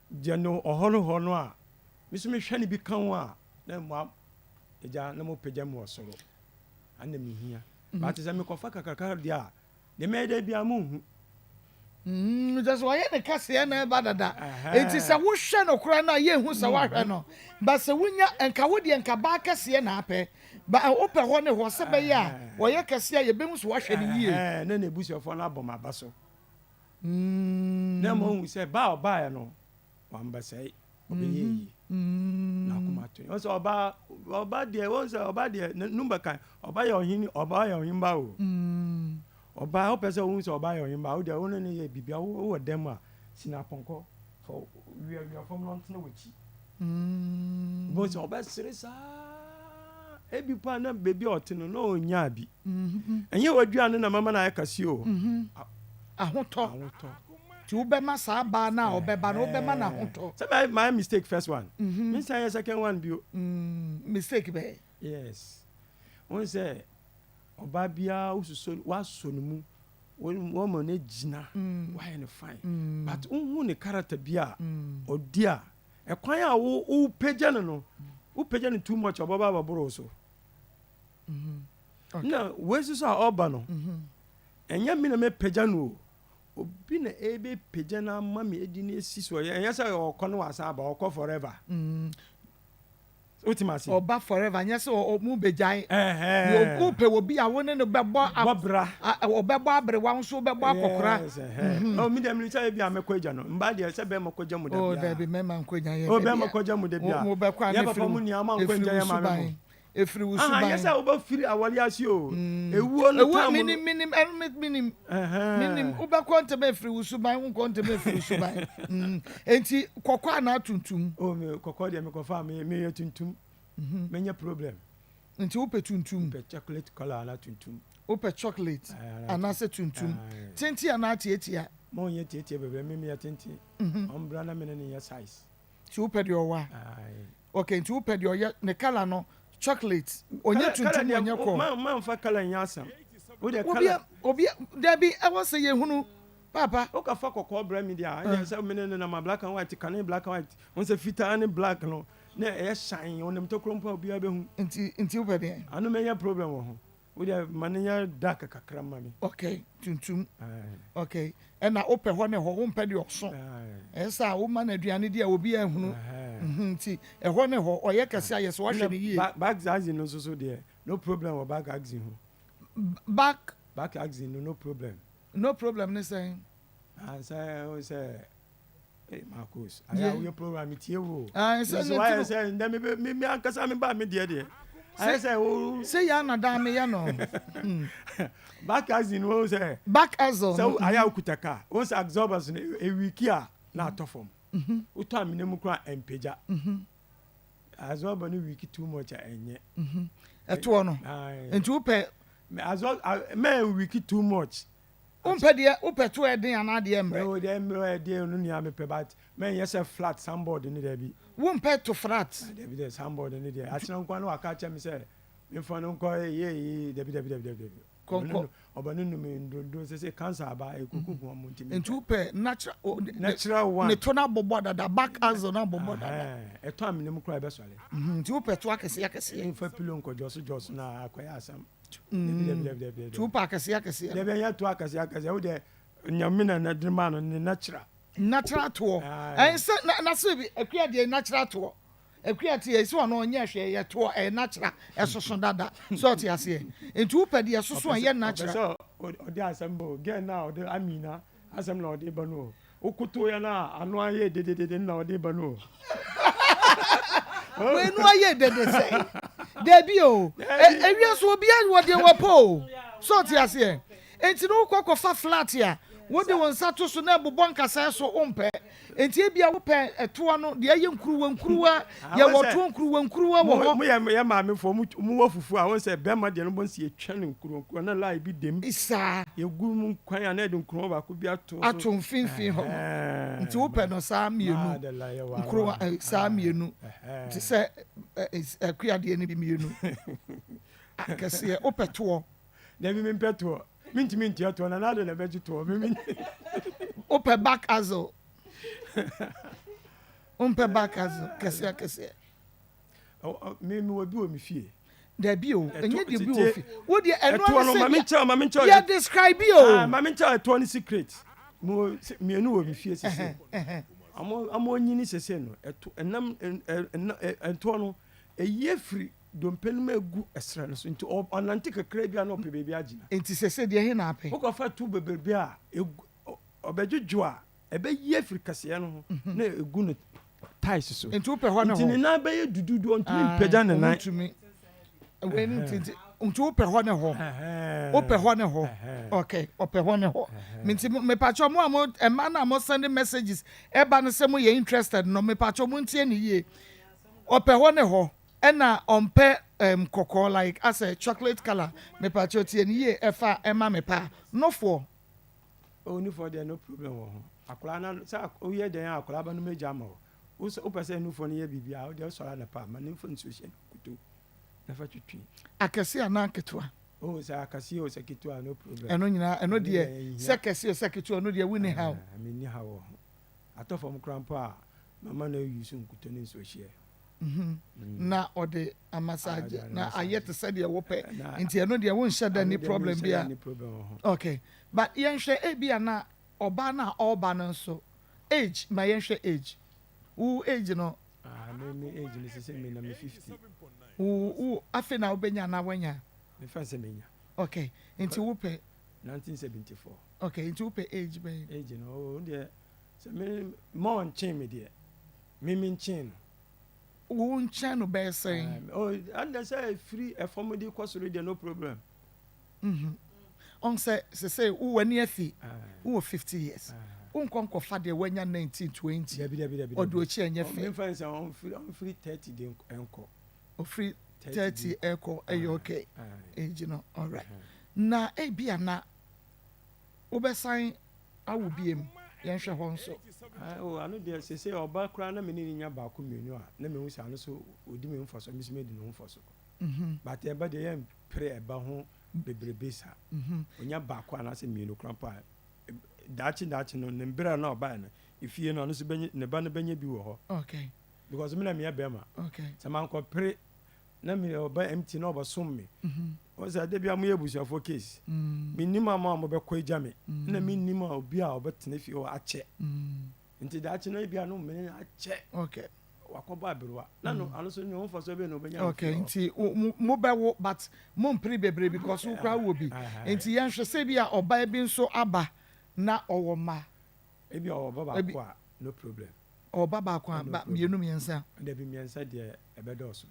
Gye no ɔhɔ no hɔ no a, me nso mehwɛ no bi ka ho a, na mo agya na mopagya mu wɔ soro. Ana mehia. But sɛ mekɔfa kakraka deɛ a, deɛ mɛyɛ da biara monhu. Kyerɛ sɛ ɔyɛ ne kɛseɛ na ɛba dada. Enti sɛ wohwɛ no koraa no a yɛnhu sɛ woahwɛ no. But sɛ wonya, nka wo deɛ nka baa kɛseɛ na apɛ. But wopɛ hɔ ne hɔ sɛ bɛyɛ a ɔyɛ kɛseɛ a yɛbɛhu sɛ woahwɛ no yie. Na n'abusuafoɔ no abɔ m'aba so. Na ma ɔhu sɛ ba a ɔbaeɛ no, wambɛsɛe, ɔbɛyɛ yie. N'akoma ato yɛn. Sɛ ɔba, ɔba deɛ, wɔn sɛ ɔba deɛ, number kan, ɔba yɛ ɔhene, ɔba yɛ ɔhemba o. Ɔbaa, wopɛ sɛ wohu sɛ ɔbaa yɛ ɔhemba, wo deɛ wo ne no yɛ biribi a, wowɔ dan mu a, si no apɔnkɔ, fa wiawia fam na ɔntena w'akyi. Wobɛhu sɛ ɔbɛsere saa. Ebi po a na baabi a ɔte no, na ɔnyaa bi. Ɛnyɛ w'aduane na mama no ayɛ kɛse o. Ahotɔ. Ahotɔ. Nti wobɛma saa baa no a ɔbɛba no, wobɛma no ahotɔ. Sɛ mayɛ mistake first one, mensan yɛ second one bio. Mistake bɛn? Yes. Wohu sɛ ɔbaa biara wosusu woasɔ ne mu, woama no agyina, woayɛ no fine. But wohu ne character bi a ɔdi a, ɛkwan a wopagya no no, wopagya no too much a, ɔbɛba abɛboro wo so. Na wei nso so a ɔba no, ɛnyɛ me na mɛpagya no o. Obi na ɛbɛpagya no ama me adi no asi so. Ɛnyɛ sɛ ɔkɔ no wasan aba, ɔkɔ forever. Wote me ase? Ɔba forever, nyɛ sɛ ɔmo begyae. Wopɛ obi a wo ne no bɛbɔ bɔ bra. Ɔbɛbɔ aberewa, wo nso wobɛbɔ akɔkora. Yes, ɛhɛn. Oh, me deɛ menim sɛ ebi a mɛkɔ agya no. Mbaa deɛ sɛ bɛrima kɔgya mu da Oh, biara. dabi, mɛma nkɔgya yɛ Oh, dabi bɛrima a. kɔgya mu da Wo biara. mo bɛkɔ a Yɛ na papa efiri mu wo nua ama nkɔ efiri ngya wo yɛ maame mo. suban. Efiri wo Aha, nyɛ suban. sɛ wobɛfiri aware ase o. Ewuo no Ewuo, time no. menim, menim, ɛno me menim. Menim, Ɛhɛn. wobɛkɔ ntɛm afiri wo suban, wonkɔ ntɛm afiri wo suban. Enti kɔkɔɔ anaa tuntum? Oh, me kɔkɔɔ deɛ mekɔfa a, me meyɛ tuntum. Mɛnya problem. Nti wopɛ tuntum? Mepɛ chocolate colour anaa tuntum. Wopɛ chocolate anaasɛ tuntum? Tenten anaa tiatia? Ma ɔnyɛ tiatia bebree, me meyɛ tenten. Ɔmbra na me ne no nyɛ size. Nti wopɛ deɛ ɔwa? Ok, nti wopɛ deɛ ɔyɛ ne colour no chocolate, ɔnyɛ tuntum ɔnyɛ kɔɔ. Ma mamfa colour nyɛ asɛm. Wo deɛ Obi colour. obi dabi ɛwɔ sɛ yɛhunu paapa. Wo ka fa kɔkɔɔ brɛ me deɛ a, ɛndeɛ sɛ me ne no nam a black and white, kane black and white, wohu sɛ fitaa ne black no na ɛyɛ shine, ɔnam tokuro mpo a obiara bɛhu. Nti nti wopɛ deɛn? Ano mɛnya problem wɔ ho. Wo deɛ ma no nyɛ dark kakra ma me. Ok, tuntum. Ok, ɛna wopɛ hɔ ne hɔ, wompɛ deɛ ɔso. Ɛyɛ sɛ a woma no aduane di a obiara nhunu. Nti ɛhɔ ne hɔ, ɔyɛ kɛse a yɛ sɛ wahwɛ no yie. Back axle no nso so deɛ, no problem wɔ back axle ho. Back? Back axle no, no problem. No problem ne sɛn? Ah, sɛ wo sɛ Hey, Marcus, ayɛ a woyɛ program metie wo. Ah, sɛ ne wayɛ sɛ ndɛ me me me ankasa me ba me deɛ deɛ. Ayɛ sɛ wo. Sɛ yɛ anadan meyɛ no. Back axle no wo sɛ. Back axle. Sɛ ayɛ a wokuta car, wo sɛ absorbers no ewiki a na atɔ fam. Wotɔ amena mu koraa ɛmpagya. Absorber no wiki too much a ɛnyɛ. Ɛtoɔ no. Nti wopɛ. Absorb mɛ wiki too much. Wompɛ deɛ wopɛ to ɛden anaa deɛ mmerɛ? Oh deɛ mmerɛ ɛden no nea mepɛ but mɛnyɛ sɛ flat soundboard no dabi. Wompɛ to flat? Dabi dabi soundboard no deɛ akyena nkoa na waka akyerɛ me sɛ memfa no nkɔ yei dabi dabi dabi dabi. Kɔnkɔ. Ɔba no num ndondon sese cancer aba ekuku gu ɔmo nti mempɛ. Nti wopɛ natural natural one. Ne to no abobɔ dada back axle no abobɔ dada. Ɛtɔ amena mu koraa ɛbɛsɔre. Nti wopɛ to akɛseɛ akɛseɛ. Memfa pillow nkɔ jɔso jɔso na akɔyɛ asɛm. Tu pa akɛseɛ akɛseɛ. Dabi ɛnyɛ to akɛseɛ akɛseɛ wo deɛ nyame na na de ma no ne natural. Natural toɔ ɛnsɛ na na sɛ bi akua deɛ natural toɔ akua te ɛsɛ ɔno ɔnyɛ hwɛ yɛ toɔ ɛyɛ natural ɛsoso dada sɛ ɔte aseɛ nti wopɛ deɛ ɛsoso ɛyɛ natural. Ɔpɛ sɛ ɔde asɛm bɔ gɛn na ɔde amina asɛm na ɔde ba no o. Wokotow yɛn a ano ayɛ dededede no na ɔde ba no o. Wei no ayɛ dede sɛn? Dabi o. Ewia so obiara wɔ deɛ wɔpɛ o. So ɔte aseɛ? Enti no wokɔ kɔfa flat a, wode wo nsa to so na ɛbobɔ nkasɛɛ so, wompɛ. Enti ebia wopɛ ɛtoɔ no, deɛ ɛyɛ nkuruwa nkuruwa, yɛwɔ toɔ nkuruwa nkuruwa wɔ hɔ. Mo yɛ yɛ maamefoɔ, mo mo wɔ fufuo a, wɔn sɛ bɛrima deɛ no bɔ nsi yɛtwa no nkuruwa nkuruwa na laa bi dem. Saa. Yɛgu mu kwan a na yɛde nkuruwa baako bi ato so. Ato mfimfini hɔ no. Nti wopɛ no saa mmienu. Nkuruwa saa mmienu. Te sɛ akua deɛ no bi mmienu. Akɛseɛ wopɛ toɔ. Dabi mempɛ toɔ. Mentumi ntua toɔ na n'ade na ɛbɛgye toɔ. Wopɛ back axle. Wompɛ bag akɛseɛ akɛseɛ? Me mewɔ bi wɔ me fie. Dabi o, ɛnyɛ deɛ bi wɔ fie. Wo deɛ ɛno ara ne sɛ deɛ yɛ describe o. Ma menkyɛ ɛtoɔ no secret. Mewɔ mmienu wɔ me fie sese. Ɔmo ɔmo nyini sese no ɛto ɛnam ɛtoɔ no ɛyi afiri dompe no mu egu ɛsrɛ no so nti ɔnante kakra bi a na ɔpɛ baabi agyina. Nti sese deɛ he na apɛ? Wokɔfa to bebrebe a egu ɔbɛdwodwo a Ɛbɛyi afiri kaseɛ no ho na ɛgu no tiles so. Nti wopɛ hɔ ne hɔ. Nti ne nan bɛyɛ dududu ɔntumi mpagya ne nan. Ɔntumi. Wei no nti nti nti wopɛ hɔ ne hɔ. Wopɛ hɔ ne hɔ. Okay, ɔpɛ hɔ ne hɔ. Nti mepakyɛ mo a mo mmaa no a mo send messages ɛba no sɛ mo yɛ interested no mepakyɛ mo ntie ne yie. Ɔpɛ hɔ ne hɔ ɛna ɔmpɛ um, kɔkɔɔ like asɛ chocolate colour mepakyɛ tie ne yie ɛfa ɛma me paa. Nofoɔ. Oh nufoɔ deɛ no problem wɔ ho. Akwadaa no sɛ woyɛ dɛn a akwadaa bɛnom agya ama wo. Wo sɛ wopɛ sɛ nufoɔ no yɛ biribi a wodeɛ wosɔre anɔpa a ma no mfa nsuo hyɛ no nkuto na fa twitwi. Akɛseɛ anaa nketewa? Oh sɛ akɛseɛ o sɛ ketewa no problem. Ɛno nyinaa ɛno deɛ sɛ kɛseɛ o sɛ ketewa ɛno deɛ wonni haw. Menni haw wɔ ho. Atɔ fam koraa mpo a mama no use nkuto ne nsuo hyeɛ. Na ɔde amassage na ayɛ te sɛ deɛ wopɛ nti ɛno deɛ wonhyɛ da ni problem bia. Okay but yɛnhwɛ ebia na ɔbaa no a ɔreba no nso age ma yɛnhwɛ age wo age no. Ah me me age no sese me na me 50. Wo wo afei na wobɛnya anaa wanya? Me fa sɛ menya. Okay nti wopɛ. 1974. Okay nti wopɛ age bɛn? Age no oh deɛ sɛ me ma ɔnkyen me deɛ me me nkyen no. Wo nkyɛn no bɛyɛ sɛn? Oh, ɛnna sɛ ɛfiri ɛfam de kɔ soro deɛ no problem. Mhm. Ɔn sɛ sese wo w'ani afi wowɔ 50 years wonkɔ nkɔfa deɛ wanya 19 20 Dabi dabi dabi. Ɔde okyi ɛnyɛ fɛ. Memfa nsɛ ɔmfiri ɔmfiri 30 de nkɔ. Ɔfiri 30 ɛkɔ ɛyɛ okay. Age no alright. Na ebia na Wobɛsan awo biem? Yɛnhwɛ hɔ nso. Ah, oh, ano deɛ sese ɔba koraa na me ne no nya baako mmienu a, na mehu sɛ ano so ɔdi me ho mfasoɔ, me nso medi ne ho mfasoɔ. But ɛba deɛ yɛmpere ɛba ho bebrebe saa. Ɔnya baako anaasɛ mmienu koraa mpo a, daakye daakye no, ne mberɛ a na ɔbaeɛ no, efie no, ɔno nso bɛnya, ne ba no bɛnya bi wɔ hɔ. Because me na meyɛ bɛrima. Sɛ mankɔpere na me ɔba empty na ɔbɛsom me. Wɔn sɛ ade bia moyɛ abusuafoɔ case. Mennim ama a mobɛkɔ agya me. Na mennim a obi a ɔbɛtena fie hɔ akyɛ. Nti daakye no ebia no mene akyɛ. Okay. Wakɔbɔ aberewa. Na no ano so ne ho mfasoɔ bɛn na ɔbɛnya. Okay, nti mobɛwo but mompere bebree because wo koraa wowɔ bi. Nti yɛnhwɛ sɛ bi a ɔbaa bi nso aba na ɔwɔ mma. Ebi a ɔwɔ ba baako a no problem. Ɔwɔ ba baako a ba mmienu mmiɛnsa. Dabi mmiɛnsa deɛ ɛbɛdɔɔso.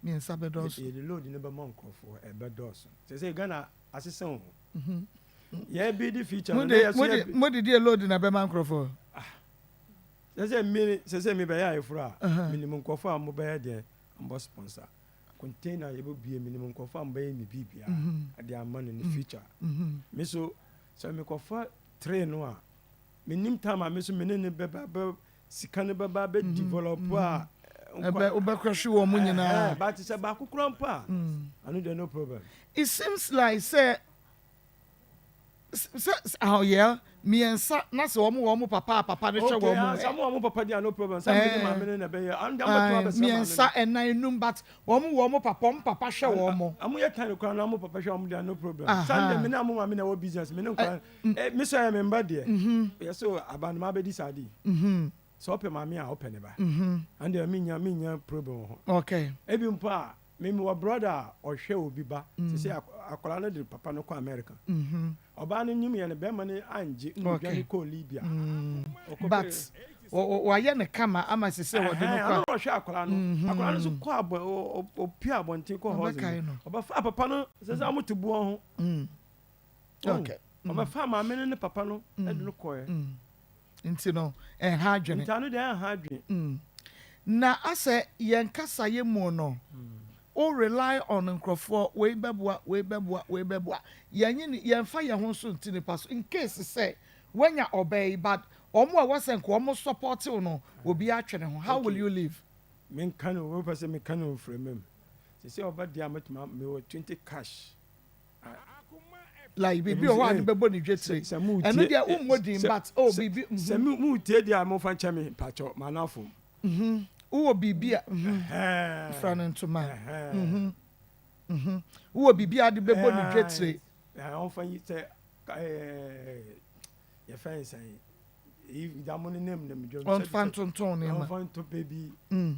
Mmiɛnsa bɛdɔɔso. Yɛde load no bɛma nkurɔfoɔ ɛbɛdɔɔso. Sɛsɛ Ghana asesa o. Yɛ bi di feature no na yɛ so yɛ. Mo de deɛ load na bɛma nkurɔfoɔ. Ah. Sɛsɛ mi sɛsɛ mi bɛyɛ ayeforo a. Minim nkurɔfoɔ a mo bɛyɛ deɛ mbɔ sponsor. Container yɛ bɛ bue minim nkurɔfoɔ a mo bɛyɛ mi biribiara. Ade ama no ne future. Mi so sɛ mi kɔfa tray no a. Menim time a me nso me ne no bɛba bɛ sika no bɛba bɛ develop a. Ɛbɛ wobɛkɔhwe wɔn mu nyinaa. But sɛ baako kura mpo a, ano deɛ no problem. It seems like sɛ sɛ oh yeah mmiɛnsa na sɛ wɔn wɔ wɔn papa a papa no hwɛ wɔn mu. Okay, sɛ wɔn wɔ wɔn papa deɛ no problem. Sɛ me ne maame no na ɛbɛyɛ, ano deɛ wɔbɛtumi abɛsrɛ maame no. Mmiɛnsa, ɛnan, enum but Wɔn wɔ wɔn papa, wɔn papa hwɛ wɔn mo. Ɔmo yɛ tan koraa na ɔmo papa hwɛ wɔn deɛ no problem. Sunday me ne ɔmo maame na ɛwɔ business me ne nkwadaa eh me sɔ yɛ me mba deɛ. Yɛ so abanoma abɛdi saa de yi. Sɛ ɔpɛ maame a ɔpɛ ne ba. Ɛno deɛ me nya me nya problem wɔ ho. Okay. Ebi mpo a me me wɔ brother a ɔhwɛ obi ba. Sese akwadaa no de papa no kɔ America. Ɔbaa no nyim yɛ no bɛrima no angye na odwane kɔɔ Libya. But wayɛ no kama ama sese wɔde no kɔ. Ɛhɛn, ɔno na ɔhwɛ akwadaa no. Akwadaa no nso kɔ abɔ opue abɔnten kɔ hɔ no. Ɔbɛfa papa no sɛ sɛ wɔn te boɔ ho. Okay. Ɔbɛfa maame no ne papa no de no kɔɛ. Nti no, ɛnha adwene. Nti ano deɛ ɛnha adwene. Na asɛ yɛn kasayɛ mu no, wo rely on nkorɔfoɔ, wei bɛboa, wei bɛboa, wei bɛboa. Yɛnye no, yɛnfa yɛn ho nso nto nipa so in case sɛ woanya ɔbaa yi but wɔn a ɛwɔ sɛ nka wɔn support wo no, obiara atwe ne ho, how will you live? Menka no, wopɛ sɛ meka no mframa mu. Sɛsɛ ɔba deɛ a mɛtumi, mewɔ 20 cash. Like biribi wɔ hɔ a ne bɛbɔ ne dwetire. Ɛno deɛ wommɔ din but oh biribi. Sɛ mutie deɛ a momfa nkyɛ me mpakyɛw, m'anafo. Wowɔ biribi a fra no ntoma, wowɔ biribi a de bɛbɔ ne dwetire. Ɔmfa yi sɛ yɛfrɛ no sɛn, damo no nam nam dwam. Ɔmfa ntontɔn nneɛma. Ɔmfa ntɔpɛ bi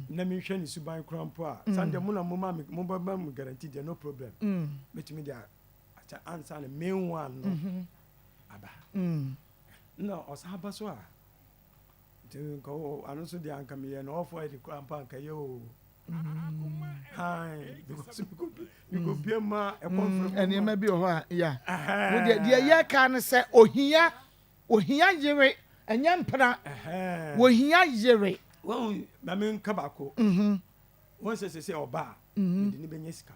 na mehwɛ ne suban kora mpo a, sane deɛ mo na moma me, mobɛma me guarantee deɛ, no problem. Mɛtumi de akyɛ ansa ne main one no aba na ɔsan ba so a, nti nka ano so deɛ, anka meyɛ no ɔfɔ ɛde kora mpo anka yɛ o. Hai, because mekɔpie ma ɛkɔmfrɛ. Nneɛma bi wɔ hɔ a ya wo deɛ, deɛ yɛka ne sɛ ohia yere, ɛnyɛ mpena, ohia yere. Wɔn ma menka baako. Wɔn sɛ ɔba a, mede ne bɛnya sika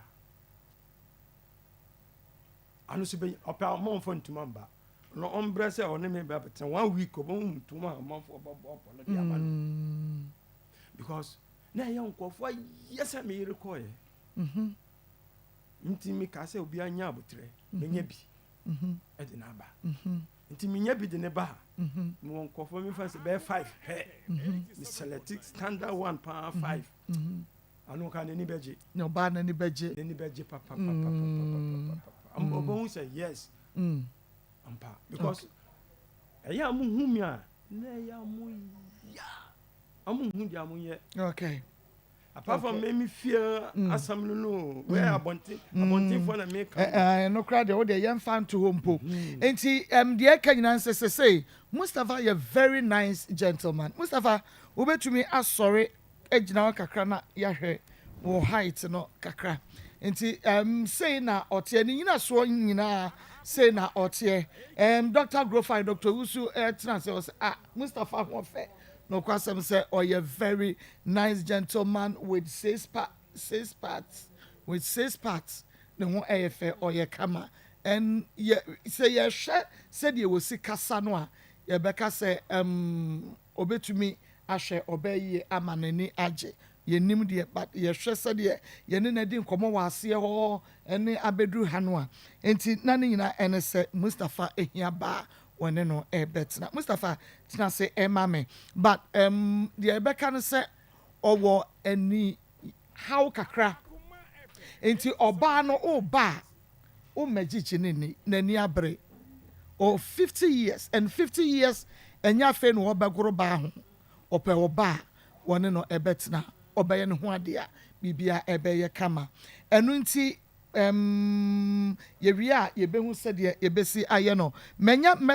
ano so bɛnya. Ɔpɛ a, ɔmɔmfa ntoma mba na ɔmbrɛ sɛ ɔne me bɛ bɛtena one week, ɔbɛhu ntoma a ɔmanfoɔ bɛbɔ no de ama no, because na ɛyɛ nkurɔfoɔ ayɛ sɛ me yere kɔɔyɛ. Nti meka sɛ obiara nya abotrɛ, menya bi ɛde no aba. Nti menya bi de ne ba a, mewɔ nkurɔfoɔ, mefa sɛ bɛyɛ five pɛ, me select standard one paa, five ano ka n'ani bɛgye. Na ɔbaa n'ani bɛgye. N'ani bɛgye papapapapapapa. Ɔbɛhu sɛ yes, ampa, because ɛyɛ a mohu mi a, na ɛyɛ a mo ya a mohu deɛ a moyɛ. Apart from me fie asɛm no, wɛ abɔnten, abɔntenfoɔ na meka. Ɛno koraa deɛ, wodeɛ yɛmfa nto hɔ mpo. Nti deɛ ɛka nyinaa nsɛ sɛ sei Mustapha yɛ very nice gentleman. Mustapha, wobɛtumi asɔre agyina hɔ kakra na yɛahwɛ wɔ height no kakra. Nti sei na ɔteɛ, ne nyinasoɔ nyinaa sei na ɔteɛ. Dr Grofine, Dr Wusu ɛtena sɛ ɔsɛ, ah, Mustapha ho ɔfɛ na ɔkɔ asɛm sɛ ɔyɛ very nice gentleman with six parts, with six parts. Ne ho ɛyɛ fɛ, ɔyɛ kama. And yɛ sɛ yɛhwɛ sɛdeɛ wɔsi kasa no a, yɛbɛka sɛ obetumi ahwɛ ɔbaa yie ama n'ani agye. Yɛnim deɛ, but yɛhwɛ sɛdeɛ yɛne no adi nkɔmmɔ wɔ aseɛ hɔ ɛne abɛduru ha no a, nti na ne nyinaa ɛne sɛ Mustapha ehia baa wɔne no ɛbɛtena. Mustapha, tena ase ɛma me. But deɛ ɛbɛka no sɛ ɔwɔ ani haw kakra, nti ɔbaa no ɔba a, ɔmmɛgyegye ne ni n'ani abere. Ɔ 50 years and 50 years, ɛnyɛ afei na wɔbɛgoro baa ho. Ɔpɛ ɔbaa a wɔne no ɛbɛtena, ɔbɛyɛ ne ho adeɛ a biribia ɛbɛyɛ kama. Ɛno nti yɛwie a, yɛbɛhu sɛdeɛ yɛbɛsi ayɛ no. Manya message.